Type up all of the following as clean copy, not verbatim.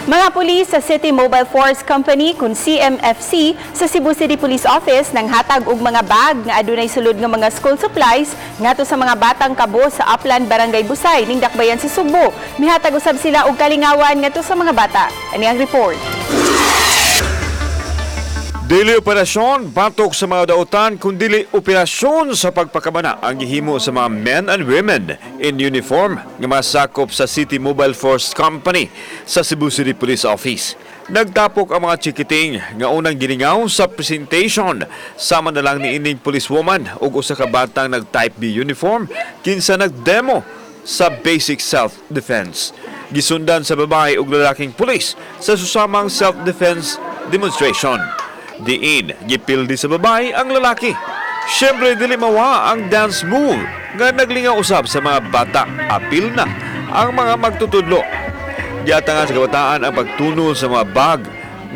Mga pulis sa City Mobile Force Company kun CMFC sa Cebu City Police Office nang hatag og mga bag nga adunay sulod nga mga school supplies ngadto sa mga batang kabo sa Upland, Barangay Busay ning Dakbayan sa Sugbo. Mihatag usab sila og kalingawan ngadto sa mga bata. Ani ang report. Dili operasyon batok sa mga dautan kundili operasyon sa pagpakamana ang gihimo sa mga men and women in uniform nga masakop sa City Mobile Force Company sa Cebu City Police Office. Nagtapok ang mga chikiting nga unang giningaw sa presentation sama na lang ni ining policewoman ug usa ka batang nag Type B uniform kinsa nagdemo sa basic self-defense. Gisundan sa babae ug lalaking pulis sa susamang self-defense demonstration. Diin, gipildi sa babae ang lalaki. Siyempre, dili mawa ang dance move nga naglingaw usab sa mga bata. Apil na ang mga magtutudlo. Giatangan sa kabataan ang pagtunol sa mga bag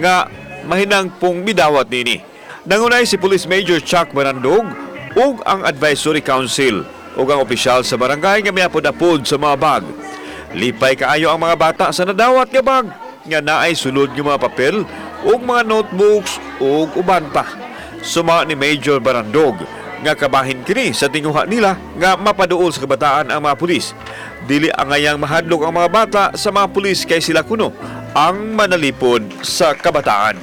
nga mahinang pong midawat nini. Nangunay si Police Major Chuck Barandog ug ang Advisory Council ug ang opisyal sa barangay nga miapod-apod sa mga bag. Lipay kaayo ang mga bata sa nadawat nga bag nga naay sulod nga mga papel ug mga notebooks ug uban pa. Suma ni Major Barandog nga kabahin kini sa tinguha nila nga mapaduol sa kabataan ang mga pulis. Dili angayang mahadlok ang mga bata sa mga pulis kay sila kuno ang manalipod sa kabataan.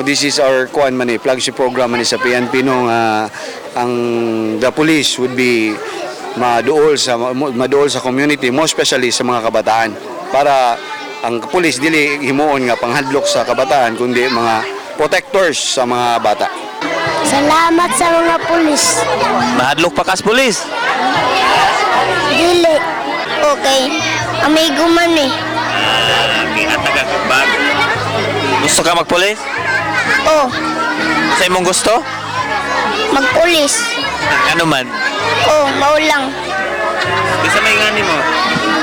This is our kuan man eh, flagship program man eh sa PNP no, nga ang the police would be maduol sa community, most especially sa mga kabataan, para ang police dili himuon nga panghadlok sa kabataan kundi mga protectors sa mga bata. Salamat sa mga pulis. Mahadlok pa kas pulis. Dili. Okay. Amigo man eh. Gihatag ka bag. Gusto ka magpulis? Oh, Sa imong gusto? Magpulis. Ano man? Oh, maulang. Bisa may ngani mo.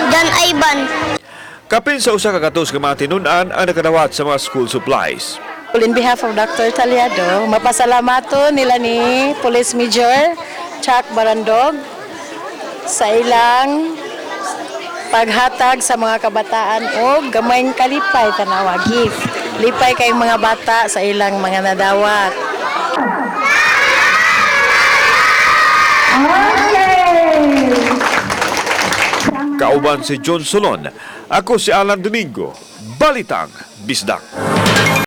Dan Ivan. Kapin sa 100 ka mga tinun-an ang nakadawat sa mga school supplies. In behalf of Dr. Taliado, mapasalamato nila ni Police Major Chuck Barandog sa ilang paghatag sa mga kabataan og gamayng kalipay, tanawa gift. Lipay kay mga bata sa ilang mga nadawat. Kauban si John Solon, ako si Alan Domingo, Balitang Bisdak.